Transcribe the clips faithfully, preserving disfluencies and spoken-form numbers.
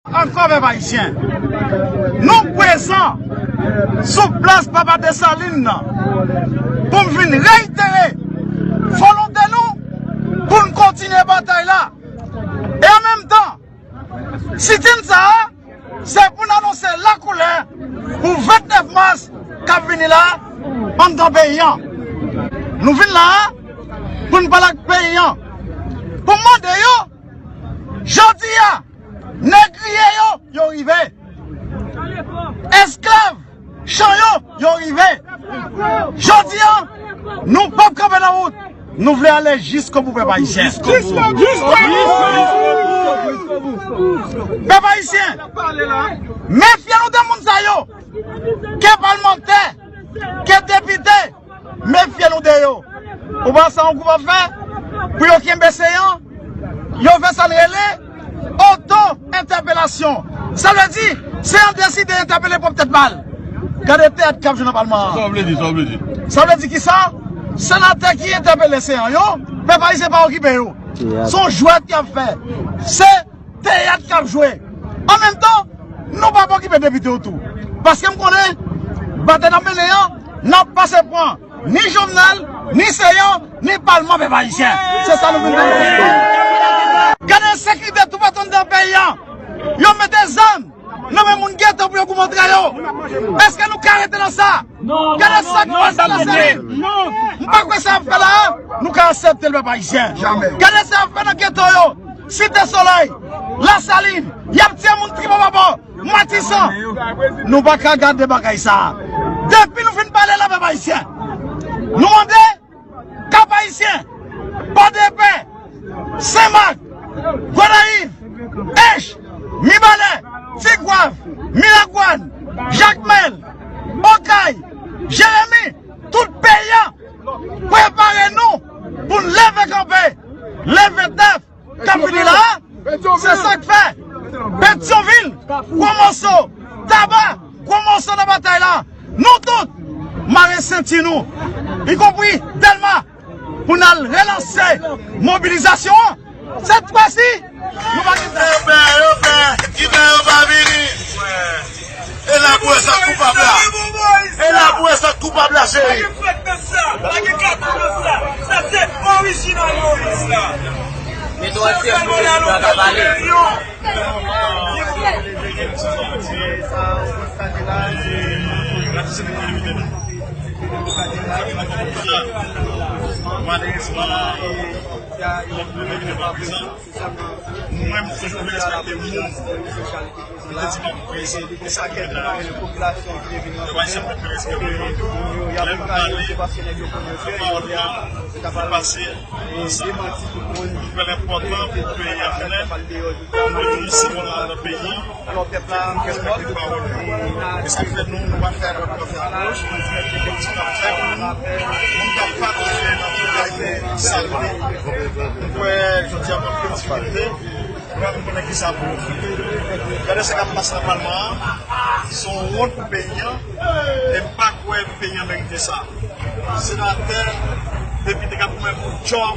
Ankò, pèp ayisyen, nou prezan sou plas Papa Desalin nan pou m vin reitere volonte nou pou n kontinye batay la. E an menm tan, sitin sa a, se pou n anonse lakoulè pou vennèf mas k ap vini la anndan peyi an. Nou vin la a pou n pale ak peyi an, pou n mande yo, jodi a, negriye yo, yo rive. Esklav chan yo, yo rive. Jodi a, nou p ap kanpe nan wout. Nou vle ale jiskobou, pèp ayisyen. Pèp ayisyen, mefye nou de moun sa yo. Ke palmantè, ke depite, mefye nou de yo. Ou pa wè sa yon gwoup ap fè? Pou yo kenbe Seyan, yo fè sa n rele oto-entèpelasyon. Sa vle di, Seyan deside entèpele pwòp tèt pa l. Gade teyat k ap jwe nan palman an. Sa w vle di, sa w vle di? Sa vle di kisa? Senatè ki entèpele Seyan yo, pèp ayisyen pa okipe yo. Se yon jwèt y ap fè. Se teyat k ap jwe. An menm tan, nou p ap okipe depite yo tou. Paske m konnen, batay n ap mennen an, n ap pase pran ni Jovenel, ni Seyan, ni palman, pèp ayisyen. Se sa nou vin fè. Gade ensekirite toupatou anndan peyi a. Yo mete zam nan men moun geto pou yo goumen antre yo. Èske nou ka rete nan sa? Gade sa k pase la, se m pa kwè sa y ap fè la a, nou ka aksepte l, pèp ayisyen. Gade sa y ap fè nan geto yo, Site Solèy, Lasalin, y ap tiye moun tripòpòpò, Matisan. Nou pa ka gade bagay sa a. Depi nou fin pale la, pèp ayisyen, nou mande Kap Ayisyen, Pòdepè, Senmak, Gonayiv, Ench, Mibalè, Tigwav, Miragwàn, Jakmèl, Okay, Jeremi, tout peyi a, prepare nou pou n leve kanpe, leve tèt, k ap vini la a, se sa k fè Petyonvil, gwo mòso, Taba, gwo mòso nan batay la. Nou tout, mare senti nou, ikonpri Dèlma, pou n al relanse mobilizasyon an. Sèt fwa si, nou pa gen tan. Yo pè, yo pè, ki fè yo pa vini. E la pou wè sa koupab la. E la pou wè sa koupab la, cheri. Pa gen fèt nan sa, pa gen katouch nan sa. Sa se orijinal Moyiz la. Sa se Moyiz la k ap pale. Malerezman, lòt moun te vin prezan. Mwen, m toujou vle respekte moun. Li te di m ap prezan, e sa ki la. Yo pa janm respekte moun. Lè m pale, tout pawòl mwen, li pase ansanm. M kwè l enpòtan pou peyi a konnen nou se yon nan peyi. Fòk nou respekte pawòl nou. E sa k fè nou, nou pa fè dwat, nou pa fè agoch. Moun k ap fè moun, moun k ap fè moun, moun k ap fè moun, moun k ap fè moun, moun k ap fè moun, m kwè, jodi a, m ap fè difikilte, m pa menm konnen kisa pou yo fè. Gade sa k ap pase nan palman an, se yon wont pou peyi an, e m pa kwè peyi an merite sa. Senatè, depite k ap goumen pou djòb,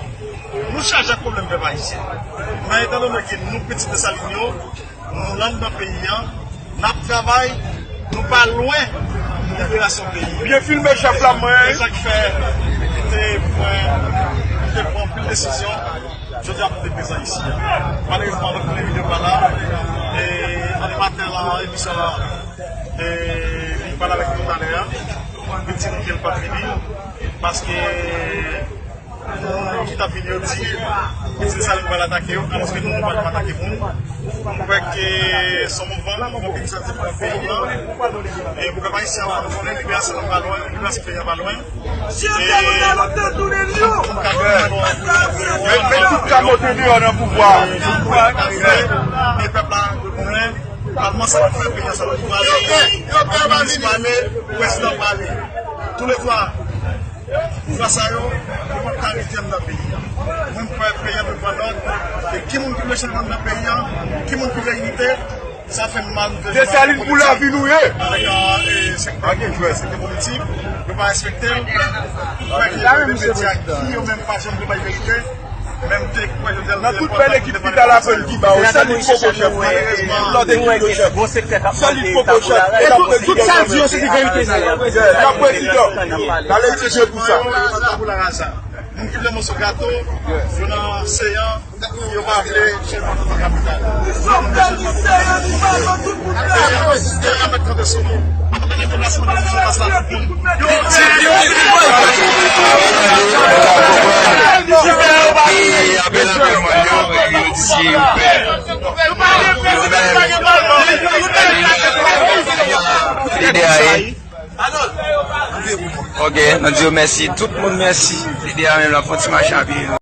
nou chaje ak pwoblèm pèp ayisyen. Men etandone ke nou pitit Desalin yo, nou anndan peyi an, n ap travay, nou pa lwen liberasyon peyi an. Byen filme chèf la, mwen. E sa k fè, li te pran, li te pran anpil desizyon. Jodi a, pou te prezan isi a. Malerezman, lòt moun yo pa la. E animatè la, emisyon la, e li pale avèk nou talè a. Li di nou ke l p ap vini. Paske moun ki t ap vini yo di, pitit Desalin pral atake yo, alòske nou, nou pa janm atake moun. M kwè ke se yon mouvman, mouvman ki inisiyativ pou peyi an. E pou pèp ayisyen an, konnen liberasyon nou pa lwen, liberasyon peyi an pa lwen. E pou n ka goumen, men, men tout ka monte deyò nan pouvwa. E pèp la dwe konnen, palman sa l ap fè, peyi an sa l ap pale, minis pale, prezidan pale. Toulètwa, pouvwa sa yo, yo p ap ka rete anndan peyi a. Mwen, m kwè peyi a dwe pran nòt de ki moun ki vle chanjman anndan peyi a, ki moun ki vle inite. Sa fè m mal, m fè Desalin pou lavi nou ye. Avèk, euh, e, sektè, sektè politik, yo pa respekte l. M kwè ke medya ki yo menm pa janm vle bay verite. Nan tout bèl ekip ki t al aprann Kiba yo, sèl li k poko chèf. Tout lòt ekip yo chèf. Sèl li k poko chèf. E tout, tout sa l di yo, se te verite sa. Yeah, l ap prezidan. L al etidye pou sa. Moun ki vle moso gato, yo nan Seyan, yo pa vle chèf nan kapital. Apèl antrènman yo, yo di se yo pè. Lide a ye. Ok, nou di yo mèsi. Tout moun mèsi. Lide a menm la, fon ti mache a pye.